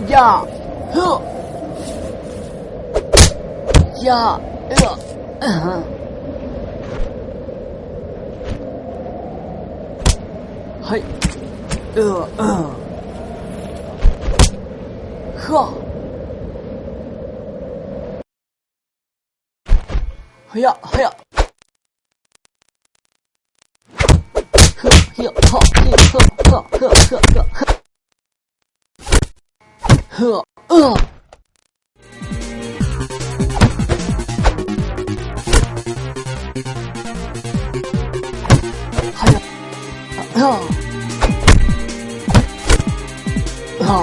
Ya, hwm, ya, ua, hei, ua, hwm. Hia, hia. Hia, hia, ha, hia, ha, ha, ha, ha, ha. Hia, ua. Hia, ha. Ha.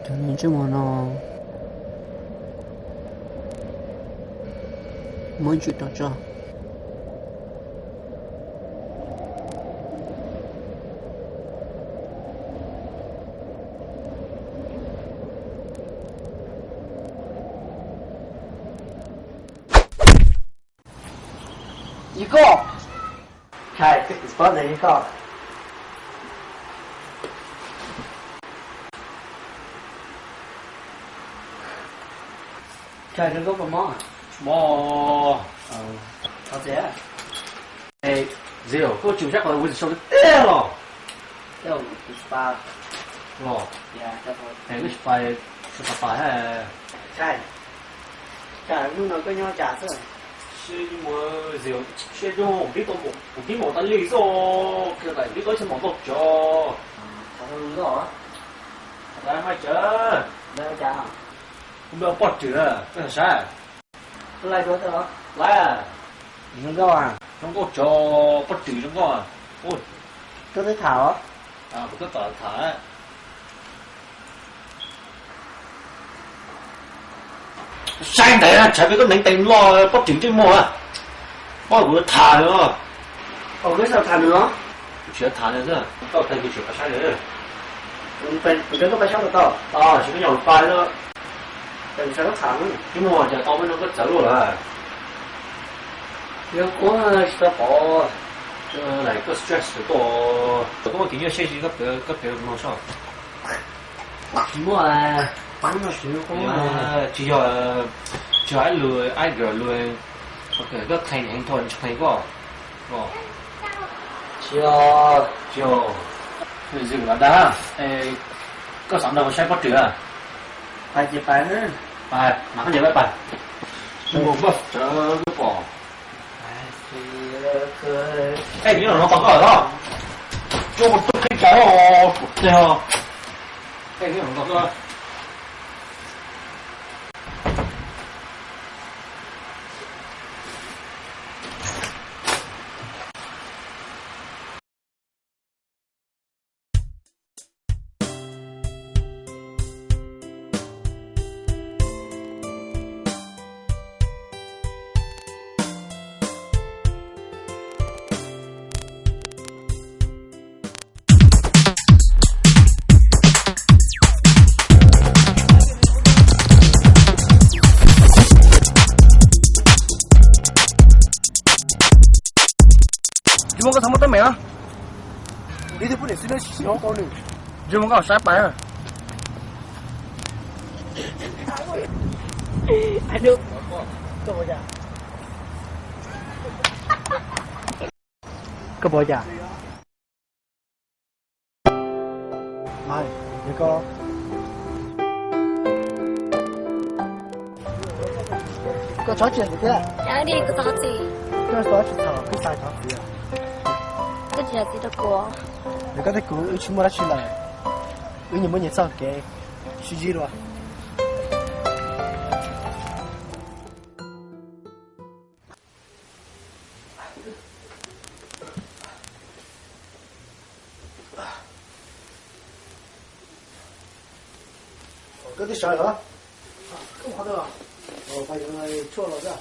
Cov ntsej muag no muab ntsis rau tso. Yog koj. Hais, spot ntawd yog koj. Hais, koj puas mob? Mob. Thov txim. Zero, koj tsis sab qhov win sau tiag los? Los. Koj tsis pais, tsis pais pais. Hais, cas hnub no koj nyob cas xwb? Sib muag zero, siab zoo, kuv pib tau, kuv pib mus tas li xwb, kiag tas pib tau ib txhiab mov ntau tsawv. Thov tau zoo nkauj. Thov tau hais tsawv. Kuv npe hu Poj Rwm, koj yog saib? Lais, zoo nkauj, zoo nkauj tsawv, Poj Rwm zoo nkauj. Koj twb tham os? Kuv twb tau tham. Saib ntawd, tshav peb koj neev tees loj, Poj Rwm ntsej muag. Poj, kuv tham os. Kuv xav tham nws os. Kuv tsis tham nws xwb, koj tag kuv tsis pais saib nws. Kuv cov koj pais saib tau tau. Tsis koj nyob pais lawm. Kuv xav tham nws. Ntsej muag cas tau peb no koj txawv luaj lawm. Yog kuv tsis tau pom. Lawm koj stress koj, koj muaj kev nyuaj siab tsis koj pev, koj pev mloog soj. Tsis muaj, tsis yog, tsis yog ib lus, ib lus, koj qhev heev thaum tsis qhev koj. Tsis yog, tsis yog, zwm los dag, koj xav nrog kuv saib pob kws a? Pais ces pais, pais, mas koj ncaim pais, mus npaj tsawv koj pom. Ej, nyob no tos koj los, coj kuv tuaj qhib cawv os, kuv teg os. Ej, nyob no tos koj. Tsis muaj koj txhob muab teeb meem os. Kuv li twb pub niam xwb, neb tsis tsis hob koj nws. Tsis muaj koj saib pais. Koj puas cas? Koj puas cas? Mas, yog koj, koj txhob tsis thiab. Koj txhob tsis txhaum, kuv xav thov txiv. Koj tsis yog txiv rau kuv. Yog koj thiab kuv wb tsis muaj dab tsi lawm, wb nyias muaj nyias txoj kev sib ntsib dua. Koj twb sawv los? Pais yuav tshuaj los xwb.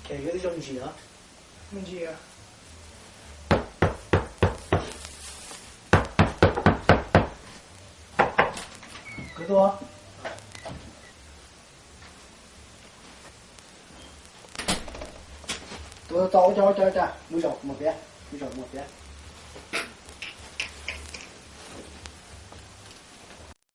Koj twb zoo ntsis os. Me ntsis. Koj tuaj. Tus tau ua cas ua cas ua cas, lub zos kuv mus piav, lub zos kuv mus piav.